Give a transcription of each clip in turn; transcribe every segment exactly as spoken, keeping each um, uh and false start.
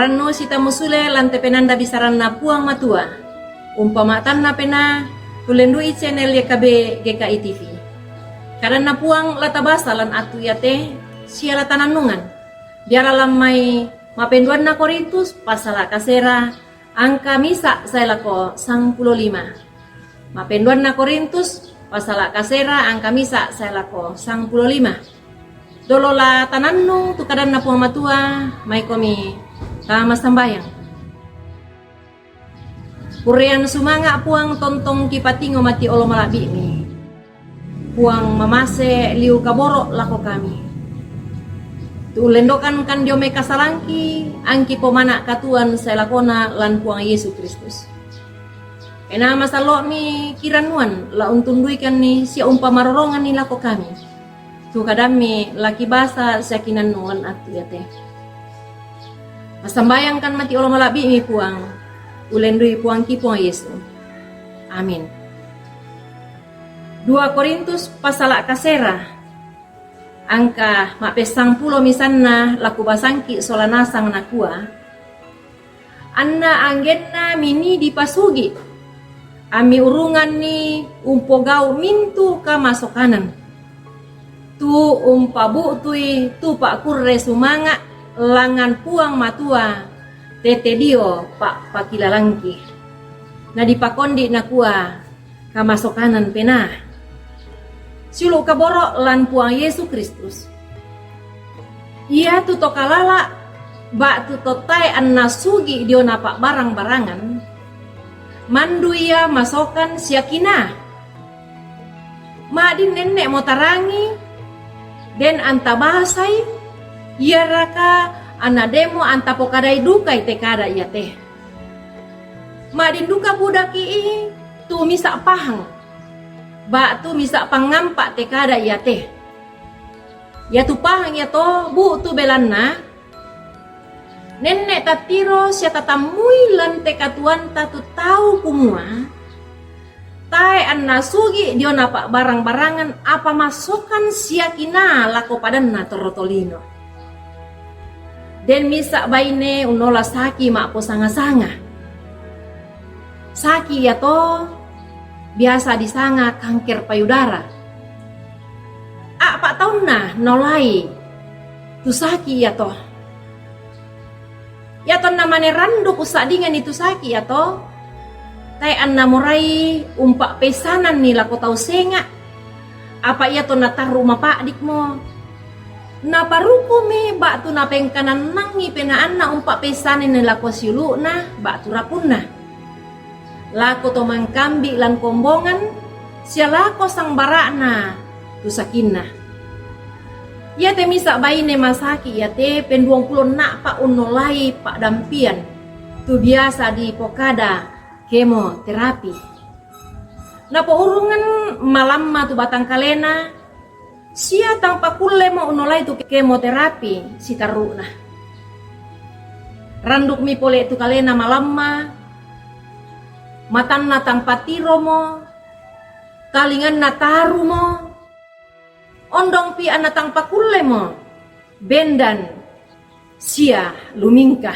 Nu sitamusule lan te penanda bisaranna Puang Matua. Umpama tanna pena, tulendu'i channel Y K B G K I T V. Kadanna Puang la tabasa lan attu iate, sia la tanannungan. Biara lan mai ma'penduanna Korintus, pasala kasera, angka misa sae lako sangpulo lima. Ma'penduanna Korintus, pasala kasera, angka misa sae lako sangpulo lima. Dolo la tanannung tu kadanna Puang Matua, maikomi tama sambayang. Kurrean sumanga' Puang, tontong kipatingo mati olo mala'bi'mi. Puang mamase liu kaboro' lako kami. Tu ullendokan kan dio mai kasalangki, angki pomana' katuoan sae lakona lan Puang Yesu Kristus. Ena masallo'mi kirannuan la untunduikanni sia umpamaroronganni lako kami. Tu kadammi la kibasa sia kinannung lan attu iate. Massambayangkan mati olo mala'bi'mi Puang, ulendui Puangki Puang Yesu. Amin. Dua Korintus pasala kasera, angka ma'pessangpulo misanna la kubasangki sola nasang nakua, anna anggenna mini dipasugi, ammi urunganni umpogau' mintu' kamasokanan. Tu umpabu'tui tu pa'kurre sumanga' langngan Puang Matua tete dio pa'pakilalangki. Nadipakondi' nakua, kamasokanan penaa. Siulu' kaboro' lan Puang Yesu Kristus. Iatu to kalala' ba'tu to tae' anna sugi' diona pa'barang-barangan, mandu ia masokan sia kinaa. Ma'din nenne'mo tarangi, den anta basai, iaraka anna denmo anta pokadai dukai te kada iate. Ma'din duka budaki i tu misa' pahang, ba'tu misa' pangngampa' te kada iate. Iatu pahang iato bu'tu belanna, nenne' tattiro sia tatammui lan te katuoanta tu tau kumua, tae' anna sugi' diona pa'barang-barangan apa masokan sia kinaa lako padanna torro tolino. Den misa' baine unnola saki ma'posanga-sanga. Saki iato biasa disanga kanker payudara. A'pa' taunna naolai tu saki iato. Iatonna mane randuk ussa'dinganni tu saki iato, tae' anna morai umpa'peissananni lako tau senga', apa' iatonna tarru' mapa'dikmo, naparukumi ba'tu napengkanannangi penaanna umpa'peissananni lako siulu'na ba'tu rapunna, lako to mangkambi' lan kombongan, sia lako sangbara'na tu sakinna. Iate misa' baine masaki iate penduangpulo a'pa' unnolai pa'dampian, tu biasa dipokada kemoterapi. Napourungan malamma tu batangkalena, sia tang pakullemo unnolai tu kemoterapi sitarru'na. Randukmi pole tu kalena malamma, matanna tang patiromo, talinganna tarumo, ondongpi anna tang pakullemo bendan sia lumingka.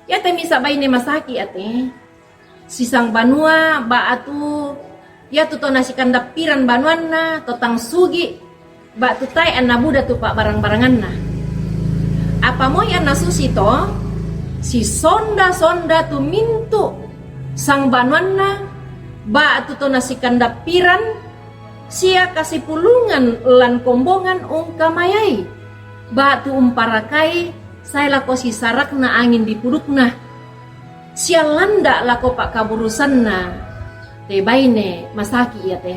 Iate misa' baine masaki iate, sisang banua ba'tu iatu to nasikandappiran banuanna to tang sugi', ba'tu tae' anna buda tu pa'barang-baranganna. Apa moi anna susito, sisonda-sonda tu mintu' sangbanuanna, ba'tu to nasikandappiran, sia kasipulungan lan kombongan ungkamayai, ba'tu umparakai sae lako sisarakna angin dipudukna, sia landa' lako pa'kaburusanna te baine masaki iate.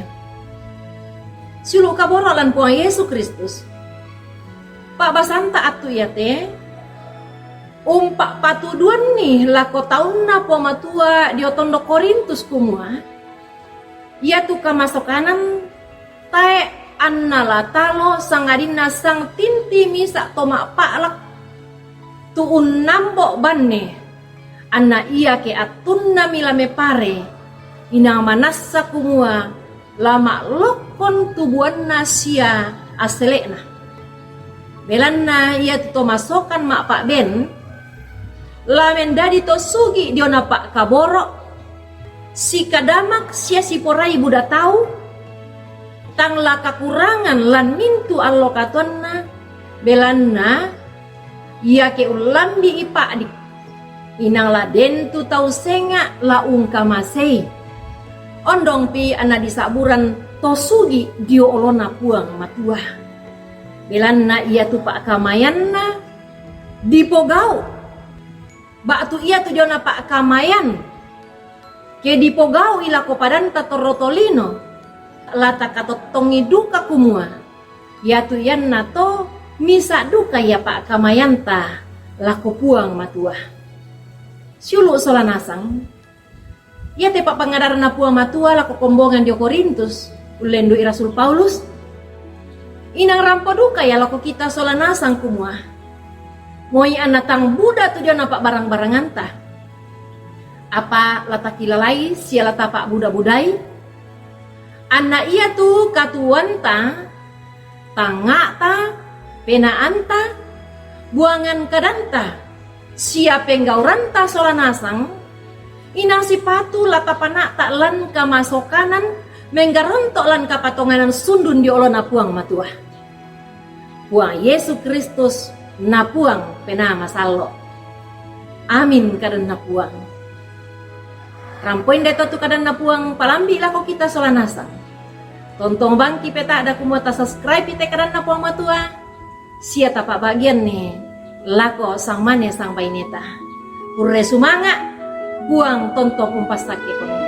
Siulu' kaboro' lan Puang Yesu Kristus. Pa'basanta attu iate, umpa'patuduanni lako taunna Puang Matua dio tondok Korintus kumua, iatu kamasokanan tae' anna la talo sangadinna sangtinti misa' to ma'pa'lak tu unnambo' banne, anna iake attunnami la mepare, inang manassa kumua la ma'lokkon tu buanna sia assele'na. Belanna iatu to masokan ma'pa'ben, La mendadi to sugi' diona pa'kaboro', sikadamak sia siporai buda tau, tang la kakurangan lan mintu' allo katuoanna, belanna iake ullambi'i pa'di', inang la den tu tau senga' la ungkamasei. Ondongpi anna disa'buran to sugi' dio olona Puang Matua. Belanna iatu pa'kamayanna dipogau', ba'tu iatu diona pa'kamayan ke dipogau'i lako padanta torro tolino, la takatottongi duka kumua, iatu iannato misa' duka ia pa'kamayanta lako Puang Matua. Siulu' sola nasang, iate pa'pangadaranna Puang Matua lako kombongan dio Korintus, ullendu'i Rasul Paulus, inang rampo duka ia lako kita sola nasang kumua, moi anna tang buda tu diona pa'barang-baranganta, apa la takilalai sia la tapa'buda-budai, anna iatu katuoanta, tangnga'ta, penaanta, buangan kadanta, sia penggauranta sola nasang, inang sipatu la tapana'ta' lan kamasokanan, menggaronto' lan kapatonganan sundun dio olona Puang Matua. Puang Yesu Kristus na Puang Penaa Masallo'. Amin, kadanna Puang. Rampoin dato tu kadanna Puang palambi' lako kita sola nasang. Tontong bangki' peta'da kumua tasubscribe te kadanna Puang Matua, sia tapa'bagianni lako sangmane sangbaineta. Kurre sumanga', Puang tontong umpassakkekoni.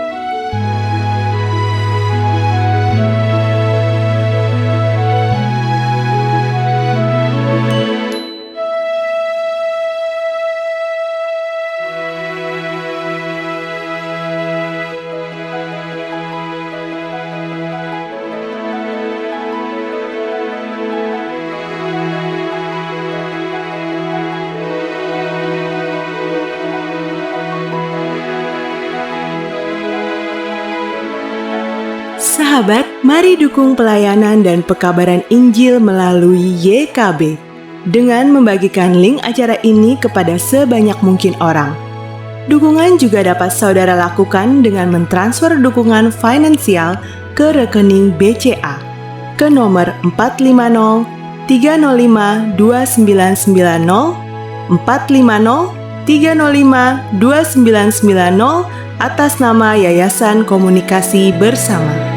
Sahabat, mari dukung pelayanan dan pekabaran Injil melalui Y K B dengan membagikan link acara ini kepada sebanyak mungkin orang. Dukungan juga dapat saudara lakukan dengan mentransfer dukungan finansial ke rekening B C A ke nomor empat lima nol tiga nol lima dua sembilan sembilan nol, empat lima nol tiga nol lima dua sembilan sembilan nol, atas nama Yayasan Komunikasi Bersama.